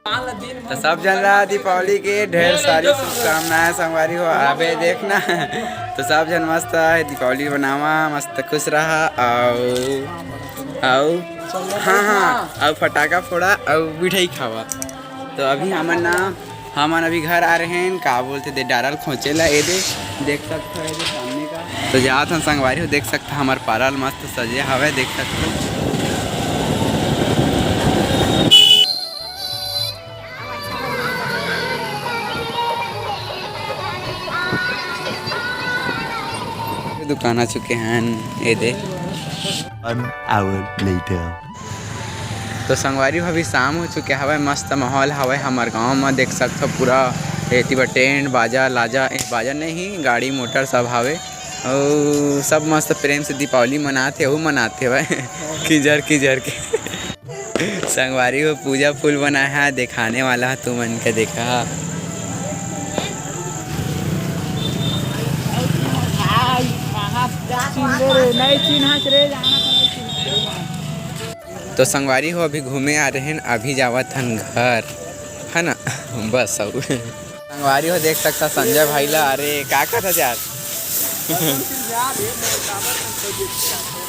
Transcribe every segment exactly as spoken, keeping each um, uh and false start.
तो सब झन ला दीपावली के ढेर सारी शुभकामनाएं संगवारी हो। अबे देखना तो सब झन मस्त दीपावली बनावा, मस्त खुश रहा, अउ अउ हाँ हाँ अउ फटाका फोड़ा अउ मिठाई खावा। तो अभी हमन ना हमन अभी घर आ रहे हैं, का बोलते दे डारल खोचे ला, ए दे देख सकते हो, ए दे सामने का। तो जात हम संगवारी हो, देख सकते हो हमार पारा ल मस्त सजे हवे, देख सकते हो। दुकान आ चुके हैं, ए दे। One hour later. तो संगवारी हो, अभी शाम हो चुके हवय, मस्त माहौल हवय हमर गांव म, देख सकथव पूरा एती बर टेंट, बाजा लाजा, ए, बाजा नहीं, गाड़ी मोटर सब हवे, अउ सब मस्त प्रेम से दीपावली मनात हे, अउ मनात हेवय किंजर किंजर के। संगवारी हो, पूजा फूल बनाए हे, दिखाने वाला हे तुमन के, देखा। तो संगवारी हो, अभी घूमे आ रहे हैं, अभी जावत हन घर, है ना? बस अउ संगवारी हो, देख सकता संजय भाई ला। अरे का कहत हस यार?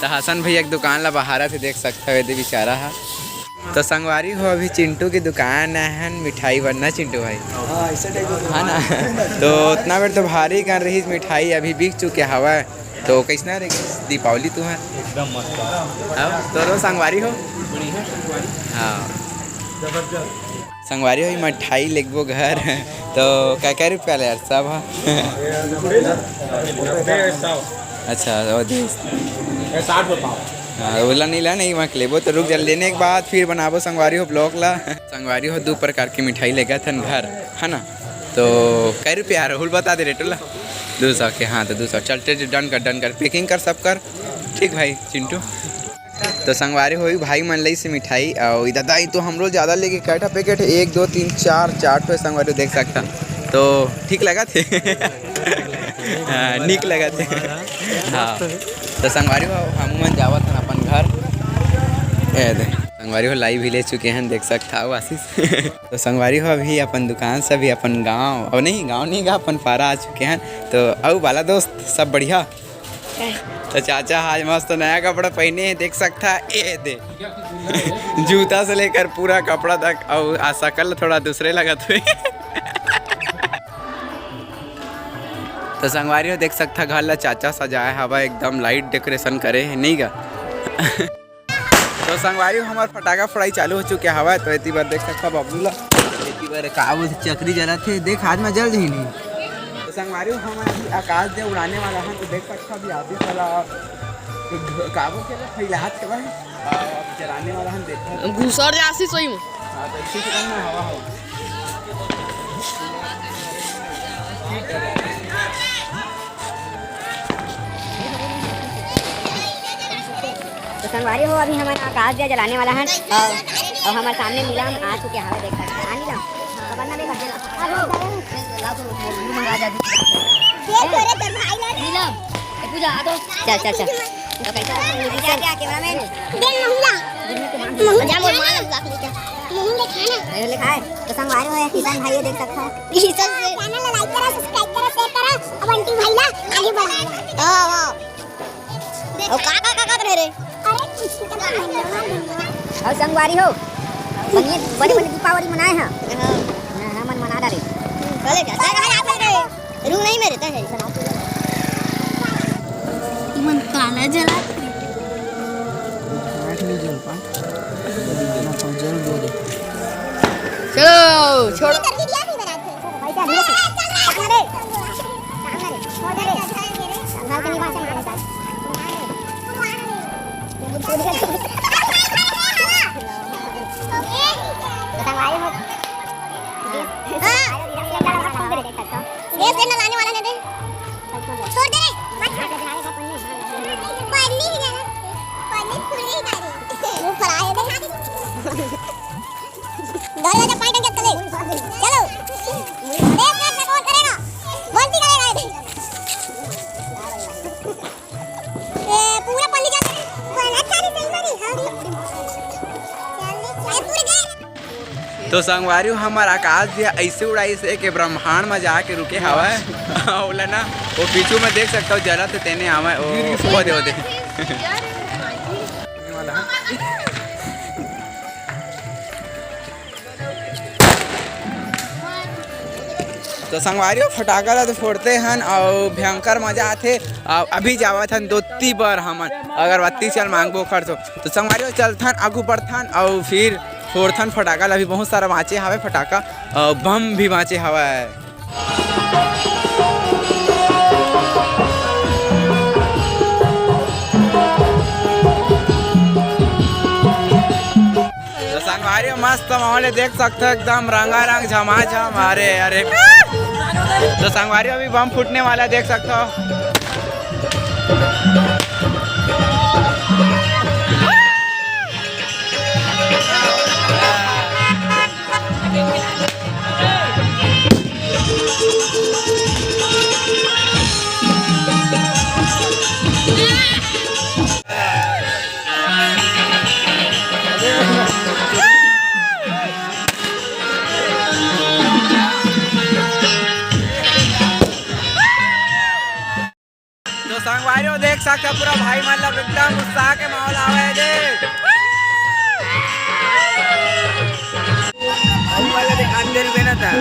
तो हसन भैया के दुकान ला बहारत हे, देख सकता हो, ये दे बेचारा हा। तो संगवारी हो, अभी चिंटू की दुकान है मिठाई बनना चिंटू भाई, हाँ, ऐसे टाइप का है ना? तो उतना बेर तो भारी कन रही मिठाई, अभी बिक चुके हवा। तो कैसना रे दीपावली तुहार? एकदम मस्त। हाँ, तोरो संगवारी हो? हाँ। संगवारी हो, ई मिठाई लेगबो घर। तो का, का रुपया ले यार सब ह? अच्छा, वो दे। हाँ, ओला नहीं ला, नहीं, वहाँ लेबो तो रुक जा, लेने के बाद फिर बनाबो संगवारी हो vlog ला। संगवारी हो, दो प्रकार की मिठाई लेगत हन घर, है ना? तो कै रुपया राहुल बता दे रेटो ला। दो सौ के, हाँ, तो दो सौ। चल, चल, done कर, done कर, packing कर, सब कर। ठीक भाई चिंटू। तो संगवारी हो, भाई मन लइसे मिठाई, अउ इधर दाई तो हमरो ज्यादा लेके कैठा पैकेट, एक, दो, तीन, चार, चार ठो संगवारी देख सकता। तो ठीक लगत हे। हाँ, निक लगत हे। हाँ, तो संगवारी हो, हम मन जावत हन अपन घर। ए दे, संगवारी हो, लाई भी ले चुके हैं, देख सकता हो आशीष। तो संगवारी हो, अभी अपन दुकान से, अभी अपन गांव, अब नहीं, गांव नहीं गा, अपन पारा आ चुके हैं। तो अउ बाला दोस्त, सब बढ़िया? तो चाचा आज मस्त नया कपड़ा पहने हैं, देख सकता है, ए दे। जूता से लेकर पूरा कपड़ा तक, अउ आ शकल थोड़ा दूसरे लगत हुए। तो संगवारी हो, देख सकता घर ला चाचा सजाए हवा, एकदम light decoration करे है, नहीं गा? तो संगवारी हो, हमार फटाका फोड़ाई चालू हो चुके हवा, तो एती बार देख सकता बबलू ला, एती बार का बोलथे चकरी जलत हे, देख हाथ में जल जही नहीं। तो संगवारी हो, हम अभी आकाश दे उड़ाने वाला है, तो देख सकता अभी आशीष वाला काबू के फैलात के भाई, अब चलाने वाला हम देखते हैं। घुसर जा आशीष वही में। हाँ, तो इसी से करना हवा हो। तो संगवारी हो, अभी हमन आकाश दिया जलाने वाला हन, अउ, अउ हमर सामने नीलम आ चुके हवे, देख सकते हैं। आ नीलम, तो बंदा नहीं बंदा। अरे, महाराज अभी। ये तोरे तोर भाई ला। नीलम, ए पूजा, आ तो। चल, चल, चल। तो कैसा लगा music? क्या, क्या, cameraman? देख, मोहन ला। मोहन जा, मोर मां ला बुला के लेके आ। मोहन ले खाना। अरे, ले खाए। तो संगवारी हो, किशन भाई, ये देख सकता है। किशन से। Channel ला like करा, subscribe करा, share करा, अब बंटी भाई ला आगे बढ़ाना। वाह, वाह। अउ का, का, का, का रहे रे? अरे, कुछ नहीं, धन्यवाद, धन्यवाद। अउ संगवारी हो, बनिए, बड़े, बड़े दीपावली मनाए हैं। हाँ। हाँ, हमन मना डारे। चले जा, चले जा, चले जा। रूम नहीं मेरे, तय है। तुमन काला जला। आठ नहीं जल पा। ना तो जल दो दे। चलो, छोड़। गैस सिलेंडर लाने वाला नहीं दे। छोड़ दे रे, मत छोड़। पन्नी भी देना। पन्नी फूल गई गाड़ी। मुंह पर आए दे। दरवाजा पाई टंगे चले। चलो। देख, देख, देख, कौन करेगा? कौन सी करेगा ये? ए, पूरा पन्नी जाते हैं। अच्छा नहीं, सही बात है। हाँ। ये पूरे गए। तो संगवारी हो, हमर आकाश जी ऐसे उड़ाइस हे कि ब्रह्मांड में जाके रुके हवय। ओला ना, वो पीछू में देख सकता हो, जलत हे तेने आवय, ओ, ओ दे, ओ दे। तो संगवारी हो, फटाका ला तो फोड़ते हन अउ भयंकर मजा आथे। अउ अभी जावत हन दोती बर हमन, अगरबत्ती चल मांगबो कर तो। तो संगवारी हो, चलथन, आगू बढ़थन अउ फिर फोड़थन फटाका ला। अभी बहुत सारा बाँचे हवय फटाका, अउ बम भी बाँचे हवय। तो संगवारी हो, मस्त माहौल हे, देख सकथो एकदम रंगारंग झमाझम। अरे, अरे, तो संगवारी हो, अभी बम फूटने वाला हे, देख सकथो। तो संगवारी हो, देख सकथो पूरा भाई मन ला एकदम उत्साह के माहौल आवे हे दे। भाई मन ला दिखाते रुके ना था।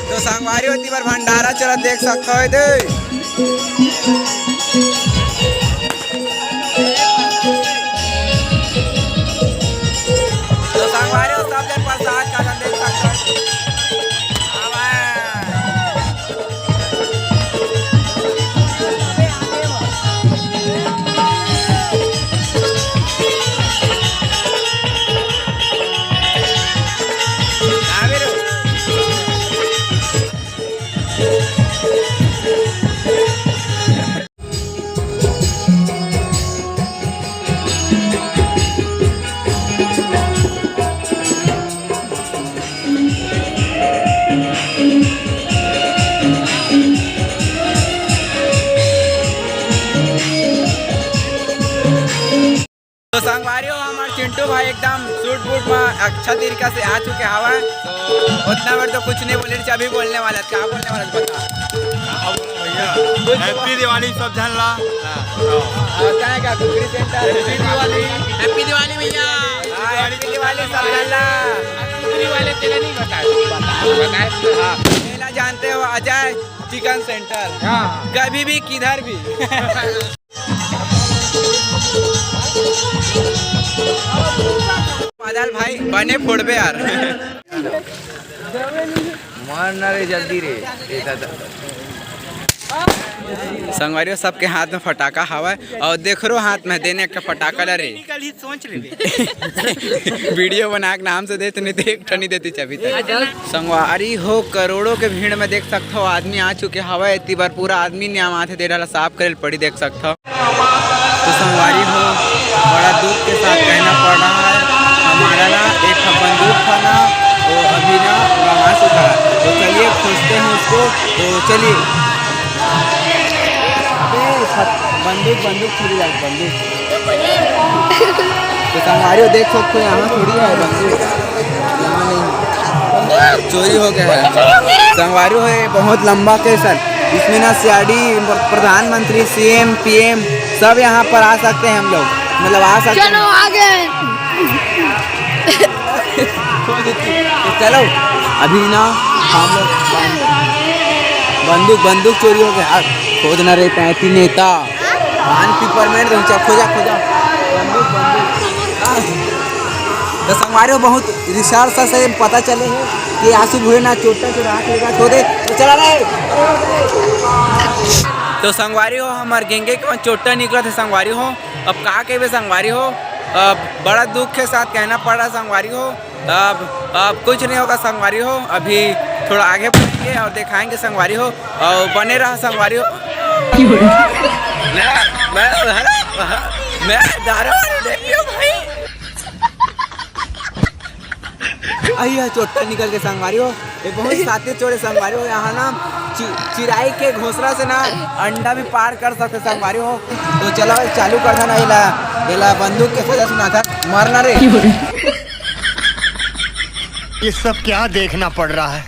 तो संगवारी हो, एती बर भंडारा चलत देख सकथो ए दे। तो संगवारी हो, सब जन प्रसाद खाथन देख सकथो। आवा। तो संगवारी हो, हमर चिंटू भाई एकदम सूट बूट में अच्छा तरीका से आ चुके हवय। तो उतना बार तो कुछ नहीं बोले, अभी बोलने वाला, क्या बोलने वाला बता। भैया, कुछ हैप्पी दिवाली सब झन ला। हाँ। और क्या है, क्या कुकरी centre? Happy Diwali. Happy Diwali भैया। हाँ, हैप्पी दिवाली सब झन ला। कुकरी वाले तेला नहीं बताए, बताए, बताए। हाँ। मेला जानते हो, अजय चिकन सेंटर। हाँ। कभी भी, किधर भी। बादल भाई, बने फोड़बे यार। मार ना रे, जल्दी रे। ए दादा। संगवारी हो, सबके हाथ में फटाका हवय, अउ देखरो हाथ में देने का फटाका ला रे। निकल ही सोच ले बे। वीडियो बना के नाम से दे, तूने देख ठनी देती चाबी तक। संगवारी हो, करोड़ों के भीड़ में देख सकथो, आदमी आ चुके हवय। एती बार पूरा आदमी नहीं आवा थे, दे डाला साफ करे ल पड़ी, देख सकथो। तो संगवारी हो, बड़ा दुख के साथ कहना पड़ रहा है, हमारा ना एक ठो बंदूक था ना, वो अभी ना गंवा चुका है। तो चलिए खोजते हैं उसको। तो चलिए। अबे, सत-, बंदूक, बंदूक छुरी लाग, बंदूक। तो संगवारी हो, देख सकते हो, यहाँ थोड़ी है बंदूक, यहाँ नहीं। चोरी हो गया है। संगवारी हो, ये बहुत लंबा केस है। इसमें ना सीआईडी, प्रधानमंत्री, सीएम, पीएम, सब यहाँ पर आ सकते हैं हम लोग, मतलब आ सकते हैं। चलो, आ गए। तो चलो, अभी ना हम लोग बंदूक, बंदूक चोरी हो गया। खोजना रे पैंती नेता, पान पिपरमेंट, खोजा, खोजा। बंदूक, बंदूक। तो संगवारी हो, बहुत रिसर्च से पता चले हे कि आंसू भूरे ना चोट्टा चोरा के लेगा, छोड़े तो चला रहे। तो संगवारी हो, हमार गेंगे के चोट्टा निकला थे संगवारी हो। अब का कहबे संगवारी हो, अब बड़ा दुख के साथ कहना पड़ रहा संगवारी हो। अब, अब कुछ नहीं होगा संगवारी हो, अभी थोड़ा आगे बढ़ेंगे और दिखाएंगे संगवारी हो, और बने रहा संगवारी हो। मैं, मैं, मैं, मैं दारू वाली नहीं हूँ भाई। आई है चोट्टा निकल के संगवारी हो, बहुत साथी चोर हे संगवारी हो, यहाँ ना चि-, चिराई के घोंसला से ना अंडा भी पार कर सकते संगवारी हो। तो चलो, चालू कर देना, एला, एला बंदूक के सजा सुना था, मरना रे। ये सब क्या देखना पड़ रहा है?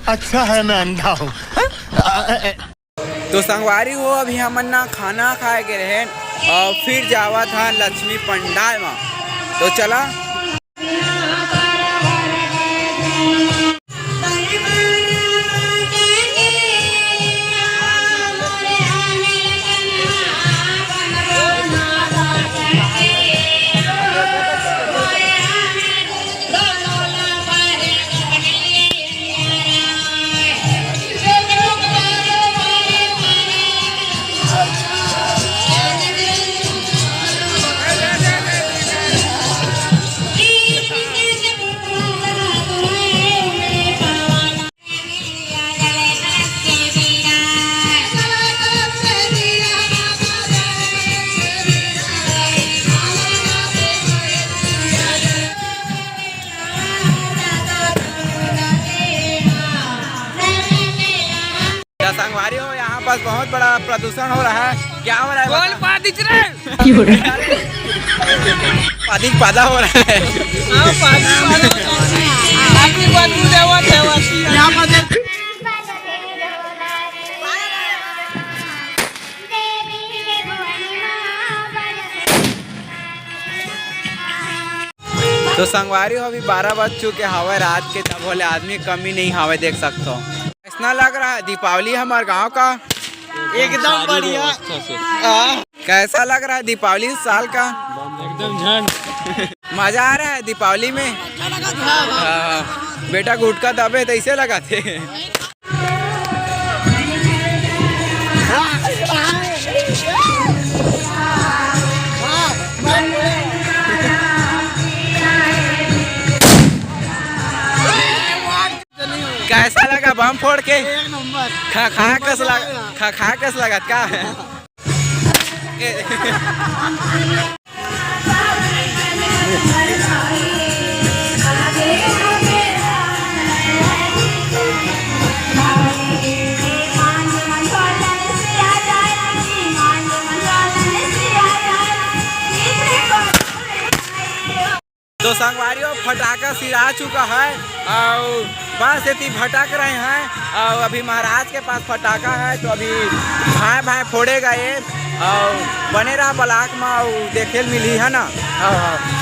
अच्छा है मैं अंधा हूँ। तो संगवारी हो, अभी हमन ना खाना खाए के रहेन और फिर जावत हन लक्ष्मी पंडाल में। तो चला। तो संगवारी हो, यहाँ पास बहुत बड़ा प्रदूषण हो रहा है। क्या हो रहा है, बोल बता। पादिच रे। पादिच पादा हो रहा है। हाँ, पादिच पादा हो रहा है। आदमी बदबू देवत है, वसी। यहाँ पर देख। तो संगवारी हो, अभी बारह बज चुके हवे रात के, तब होले आदमी कमी नहीं हवे, देख सकते हो। कैसना लग रहा है दीपावली हमार गांव का? एकदम बढ़िया। हाँ। कैसा लग रहा है दीपावली इस साल का? एकदम झंड। मजा आ रहा है दीपावली में? हाँ, हाँ। बेटा गुटखा दबे तो ऐसे लगा थे। कैसा लगा बम फोड़ के? एक नंबर। खा खा कस लग खा खा कस लगत का? तो संगवारी हो, फटाका सिरा चुका है और बस एती भटक रहे हैं और अभी महाराज के पास फटाका है, तो अभी भाई भाई फोड़ेगा ये। और बने रहा ब्लॉग में, और देखे ल मिली है ना। हाँ, हाँ।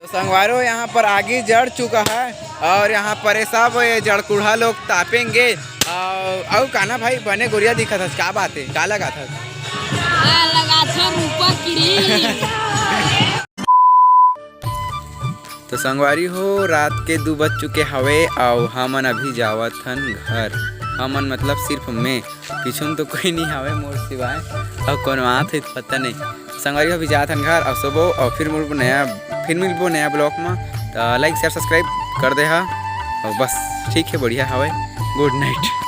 तो संगवारी हो, यहाँ पर आगी जड़ चुका है और यहाँ पर ये सब ये जड़कुढ़ा लोग तापेंगे। और, और काना भाई बने गोरिया दिखत हस, का बात है, का लगात हस? हाँ, लगात हस रूपा क्रीम। तो संगवारी हो, रात के दू बज चुके हवे और हमन अभी जावत हन घर। हमन मतलब सिर्फ मैं, पीछू में तो कोई नहीं हवे मोर सिवाय, और कोनो आत है तो पता नहीं। संगवारी हो, अभी जात हन घर, अब सोबो और फिर मिलबो नया, फिर मिलबो नया ब्लॉग में। तो like, share, subscribe कर दे हा, और बस ठीक है, बढ़िया हवे, good night।